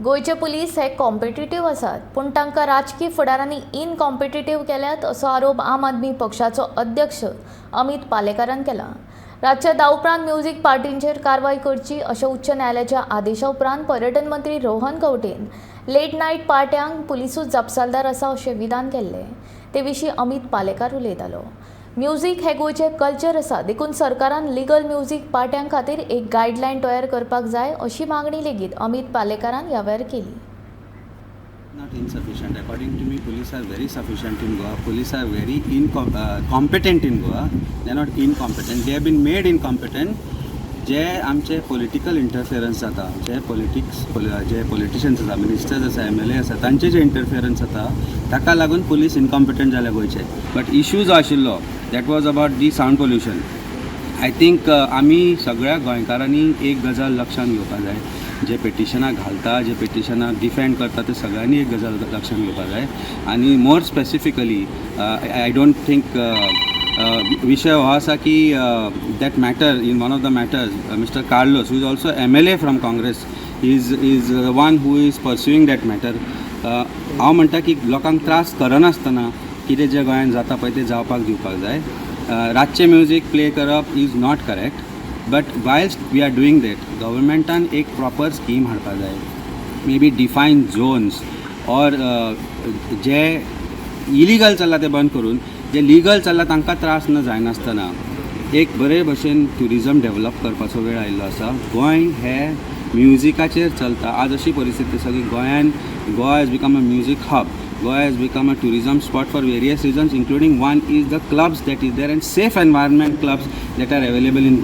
गोंयचे पुलीस हे कॉम्पिटिटीव आसात, पूण तांकां राजकी फुडारांनी इनकॉम्पिटिटीव केल्यात, असो आरोप आम आदमी पक्षाचो अध्यक्ष अमित पालेकारान केला. रातच्या 10 उपरांत म्युझिक पार्टींचेर कारवाय करची अशें उच्च न्यायालयाच्या आदेशा उपरांत पर्यटन मंत्री रोहन खंवटेन लेट नायट पार्ट्यांक पुलिसूच जापसालदार आसा अशें विधान केल्लें. ते विशीं अमित पालेकार उलयतालो. म्युझिक हें गोंयचें कल्चर आसा, देखून सरकारान लिगल म्युझिक पार्ट्यां खातीर एक गायडलायन तयार करपाक जाय, अशी मागणी लेगीत अमित पालेकारान ह्या वेळार केली. Not insufficient. According to me, police are very sufficient in Goa. Police are very competent in Goa. They are not incompetent. They have been made incompetent. जे आमचे पॉलिटिकल इंटरफियरन्स जाता, जे पॉलिटिक्स, जे पॉलिटिशियन्स आसा, मिनिस्टर्स आसा, एमएलए आसा, तांचे जे इंटरफियरन्स जाता, ताका लागून police incompetent जाल्या गोंयचे. बट इशू जो आशिल्लो, that was about the sound pollution. I think आमी सगळ्या गोंयकारांनी एक गजाल लक्षांत घेवपा जाय. जे पेटिशनां घालता, जे पेटिशनां डिफेंड करता, ते सगळ्यांनी एक गजाल लक्षांत घेवपा जाय. आनी more specifically, I don't think, विशय हो आसा की that matter, in one of the matters, Mr. Carlos, who is also MLA from Congress, is one who is pursuing that matter. हांव म्हणटा की लोकांक त्रास करनासतना कितें जें गोंयांत जाता पळय, तें जावपाक दिवपाक जाय. रातचें म्युजीक प्ले करप is not correct, but whilst we are doing that, गव्हर्मेंटान एक प्रॉपर स्कीम हाडपा जाय, may be define zones or J illegal चल्ला तें बंद करून जे लिगल चल्ला तांकां त्रास न जायनासतना एक बरे भशेन ट्युरिजम डेवलप करपाचो वेळ आयिल्लो आसा. गोंय हे म्युजिकाचेर चलता. आज अशी परिस्थिती आसा की गोंयान, Goa has become a music hub. Goa has become a tourism spot for various reasons, including one is the clubs that is there and safe environment clubs that are available in Goa.